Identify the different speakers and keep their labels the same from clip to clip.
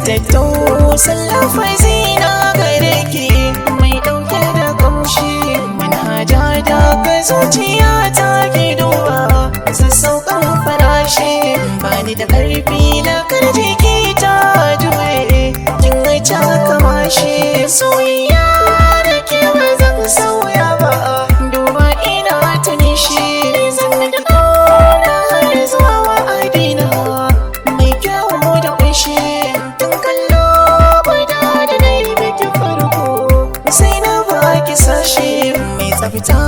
Speaker 1: Tattausan lafazi na gare ki mai ɗauke da ƙamshi, manhaja da ka zuciya ta ki duba sassauƙan farashi. Bani da ƙarfi na kar jiki ta jure, kin ga kamashi. Soyayya da ke ba zan sauya ba, duba ina ta nishi. Zan da ƙauna har zuwa wa'adina mai kyawu da ƙunshi. Tun kallo guda da na yi miki farko, sai na baki sashe mai tsafta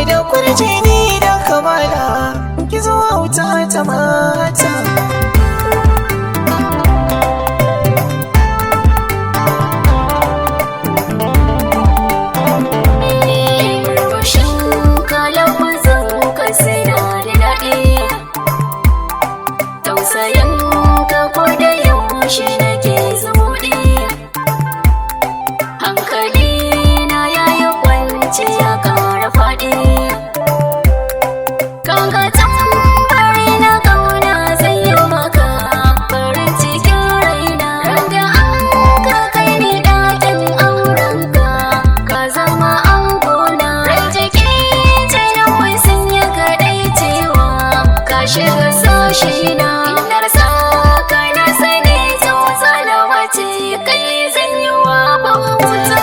Speaker 1: da kwarjini da kamala, ki zo auta ta mata.
Speaker 2: Murmushin ka, lafazin ka suna da daɗi. Tausayin ka ko da yaushe nake zumuɗi. Hankali na yayi kwanci ya ƙara faɗi. Kaga tambari na ƙauna zai yi maka farin cikin raina. Randa an ka kai ni ɗakin aurenka, ka zama angona. Ran jiki jinin sun yi kaɗai cewa ka shiga sashi na. Inar sa ka na sani zan zalama ce kai zan yi wa bauta.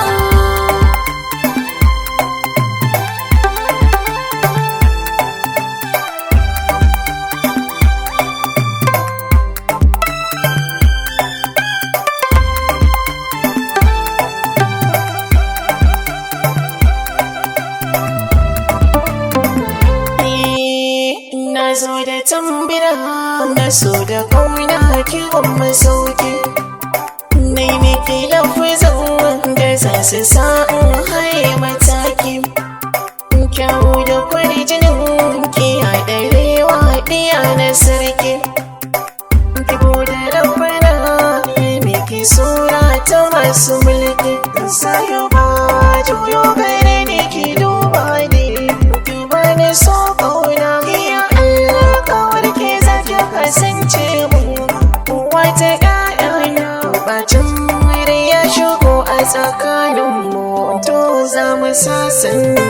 Speaker 1: Na zo da tambira, na so da kauna kiwon masauki. Na yi miki lafizan da za su sa in haye mataki. Kyawu da kwarjinin ki haɗarewa ɗiya na sarki. Ki bude rabbana ya miki sura ta masu mulki. Sayo ba juyo gare ni ki duba ni, ki bani so kauna. Ya Allah kawar ke zaki kasance mu wata ƴaƴana. Bacin rai ya shigo a tsakaninmu, to za mu sasanta.